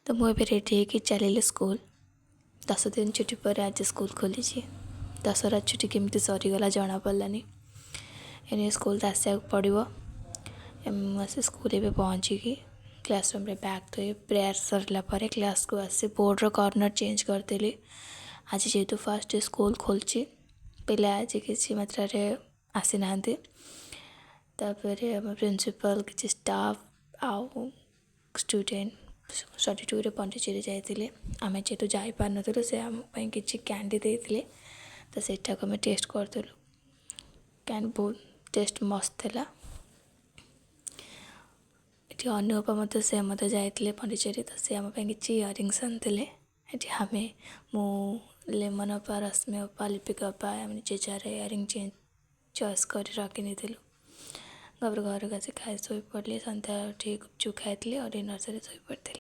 ତ ମୁଁ ଏବେ ରେଡ଼ି ହେଇକି ଚାଲିଲି ସ୍କୁଲ। 10 ଦିନ ଛୁଟି ପରେ ଆଜି ସ୍କୁଲ ଖୋଲିଛି। ଦଶହରା ଛୁଟି କେମିତି ସରିଗଲା ଜଣାପଡ଼ିଲାନି। ଏନେ ସ୍କୁଲ ତ ଆସିବାକୁ ପଡ଼ିବ। ମୁଁ ଆସି ସ୍କୁଲ ଏବେ ପହଞ୍ଚିକି କ୍ଲାସରୁମ୍ରେ ବ୍ୟାଗ୍ ଥୋଇ, ପ୍ରେୟାର୍ ସରିଲା ପରେ କ୍ଲାସ୍କୁ ଆସି ବୋର୍ଡ଼ର କର୍ଣ୍ଣର୍ ଚେଞ୍ଜ କରିଦେଲି। ଆଜି ଯେହେତୁ ଫାର୍ଷ୍ଟ ଡେ ସ୍କୁଲ ଖୋଲିଛି, ପିଲା ଆଜି କିଛି ମାତ୍ରାରେ ଆସିନାହାନ୍ତି। ତାପରେ ଆମ ପ୍ରିନ୍ସିପାଲ୍, କିଛି ଷ୍ଟାଫ୍ ଆଉ ଷ୍ଟୁଡେଣ୍ଟ ଷ୍ଟଡ଼ି ଟୁର୍ରେ ପଣ୍ଡିଚେରୀ ଯାଇଥିଲେ। ଆମେ ଯେହେତୁ ଯାଇପାରିନଥିଲୁ, ସେ ଆମ ପାଇଁ କିଛି କ୍ୟାଣ୍ଡି ଦେଇଥିଲେ। ତ ସେଇଟାକୁ ଆମେ ଟେଷ୍ଟ କରିଥିଲୁ। କ୍ୟାଣ୍ଡି ବହୁତ ଟେଷ୍ଟ ମସ୍ତ ଥିଲା। ଏଠି ଅନୁ ଅପା ମଧ୍ୟ, ସେ ମଧ୍ୟ ଯାଇଥିଲେ ପଣ୍ଡିଚେରୀ, ତ ସେ ଆମ ପାଇଁ କିଛି ଇୟରିଙ୍ଗସ୍ ଆଣିଥିଲେ। ଏଠି ଆମେ, ମୁଁ, ଲେମନ୍ ଅପା, ରଶ୍ମି ଅପା, ଲିପିକା ଅପା, ଆମେ ଯିଏ ଯାହାର ଇୟରିଙ୍ଗ ଚେଞ୍ଜ ଚଏସ୍ କରି ରଖି ନେଇଥିଲୁ। ତାପରେ ଘରକୁ ଆସି ଖାଇ ଶୋଇପଡ଼ିଲି। ସନ୍ଧ୍ୟା ଉଠି ଗୁପଚୁପ୍ ଖାଇଥିଲି ଆଉ ଡିନର୍ ସାରି ଶୋଇପଡ଼ିଥିଲି।